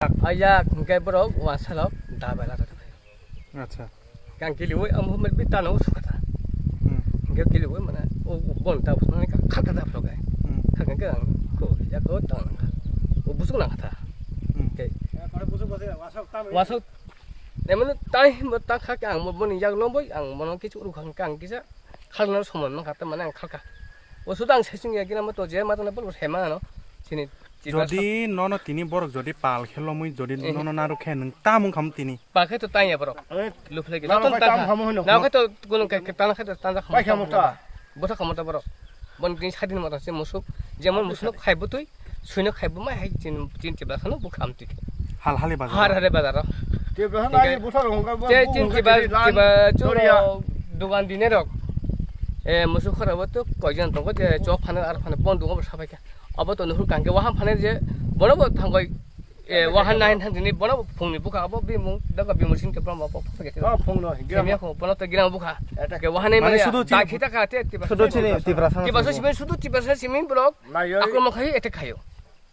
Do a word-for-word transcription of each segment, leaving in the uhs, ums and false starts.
Ayak hingke borok wansalok da bai lata tongphai. Acha. Kang kiliwi ang hum bi tano sukata. Hmm. Hingke kiliwi mana o bon ta usmani ka khata da phlogai. Hmm. Khaka ke ang ko ya ko tang nang kha. O busuk nang kha. Hmm. Ke. Wasok. Emon tai mo ta kha ke ang mo boni yak lomboi ang mono kichu ru khang kang kisa. Khalna somon man kha ta mane ang khalka. O suda ang sesung ya gina mo to je ma to na bol he ma no. Chini Jodi nono tini borok jodi pal khe lomwi jodi nono narwk khe nwng tamung kham tini. Pal khe to tanya borok. Luphle khe. Nono pai tam khamo hino. Na khe to gunung khe tana khe to tanja khamo. Pai khamo ta. Botha khamo ta borok. Bon tin sadin mata se musuk. Jemon musuk khai butui, suino khai bumai hai chin chin tibla khano bu kham tiki. Hal hali bazar. Har hare bazar. Tibla khano ai botha rong ga. Je chin tibla tibla churo dogan dine rok. E musuk khora bo to koijan tongo je chok phano ar phano bon dugo sabai kha. Abo to nuhur kangke waham phane je bono bo thangoi, e, wahan nahin thang dini bono bo phungni bukha abo bimung daga bimung sin ke bono bo phage. Oh, phungno, Semiya ko bono to girang bukha. Ke wahan nai mane sudu chini, sudu chini Tiprasa. Tiprasa simen sudu Tiprasa simen borok. Akromon khai ete khayo.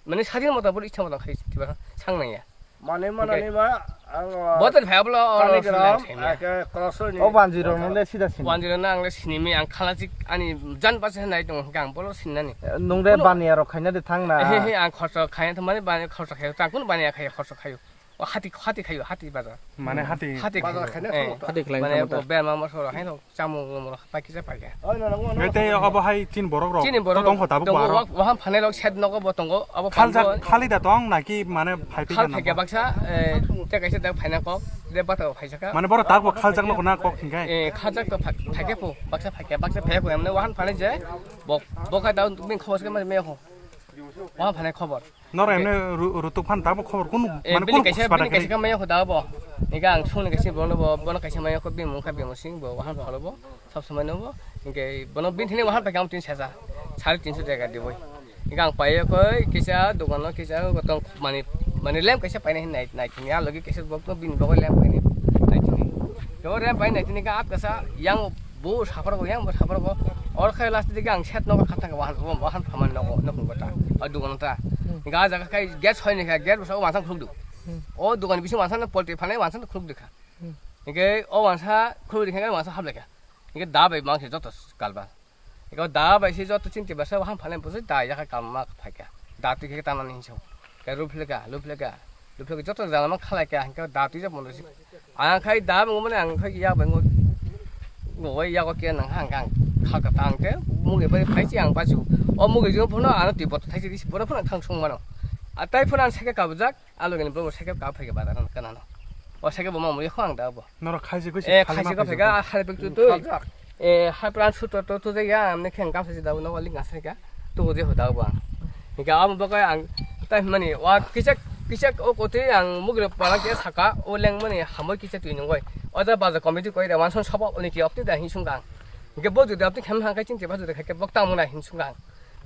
Mane sadin mota bor ichha mota khai Tiprasa sang nang ya. Mane manani ma ang, ah, botan phai ablo Panigram, eke Korosoi ni. O banjiro nang le sida sini. Banjiro nang le sini mi ang khalajik ani jan basa nai tong hingke ang bolo sinani. Nung de baniya rok khaina de thang na. He he ang khorsa khaina thang mani bani khorsa khayo ta kun baniya khayo khorsa khayo. O hati hati khayo hati bazar. Mane hati. Hati bazar khaina. Hati khaina mane o berma mosoro haino. Chamung lomoro pai kisa pai kha. Oi, no, no, no, no. Tei obo hai chin borok rok. Chini borok tong kho tabuk tongo, baro. Waham phanai rok set nogo bo tongo. Abo khaljak khali da tong naki mane phai pi khal kha phaikya baksa, eh, te kaisa dak phaina kok, de bata phaisa kha. Mane borok tabuk khaljak nogo na kok hingkai. Eh, khaljak to phaikya po, baksa phaikya, baksa phaikya po, emne waham phanai je, bo, bo kha da bing khobor se mane me ho. Waham phanai khobor. Noro emne ru-, rutuk phan tamo khobor kunu, eh, mane bini kunu kaisa, khobor bini kaisa khe maya kho da bo. Ega ang sungni kaisa bono bo, bono kaisa maya kho bini mungkha bini sing bo, wahan phalo bo, sob somai no bo. Inke bono bini thini wahan paikam tin sesa, sari tinso jaga di boi. Ega ang paiye koi kisa dogan no kisa gotong mani, mani lem kaisa paina hin nai, nai thini a logi kaisa bok no bini bok lem paina nai thini. Yo lem paina nai thini ka at kasa yang Bo sapargo yang bo sapargo. Or khai last dike ang set nogo khathang wahan wahan phaman nogo nokung kota. A dugon ta. Ga jaga khai gas hoini kha gas bwsa wansang khuluk du. O dugon bisi wansang polti phanai wansang khuluk dikha. Inke o wansa khuluk dikha wansa hablekha. Inke da bai mang se joto kalba. Inke da bai se joto chinti basa wahan phanai bwsa da ya kha kalma phaikha. Da twi khe tanani hinso. Ke ruphleka, ruphleka, ruphleka joto jana ma khalai kha, hingke da twi jak mondo si. Ang khai da mung mane ang khai ya bengo. Ngo wai ya ko ke nang hang kang kha ka tang ke mung e bai phai chi ang ba chu. O mung e jung phono ano twi bot thai chi bono phono thang sung mano. A tai phono ang sake ka bujak, alo gani bro sake ka phai ke ba da kana no. O sake bo ma mung e khang da bo. Norok khaisi khaisi Eh, khalima khaisi ka khaisi phega, ka. Hai bek tu tu. Khaljak. Eh, hai pran su to to tu ya, amne khen kam sa da no wali ngasai ka. Tu je ho da ba. Ga am ba ka ang tai mani wa kichak kichak o kote ang mugre pala ke saka o leng mani hamoi kichak tu nungoi. O da ba committee koi da wan son sabo ni ki opti da hin sung gang. Ge bo ju da opti khem hang kai chin che ba ju da ke bok ta mona hin sung gang.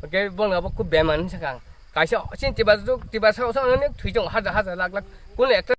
Ge bo na bo ku be man sung gang. Kaisa chin che ba ju ti ba sa sa ne thui jong hajar hajar lakh lakh. Kun ekta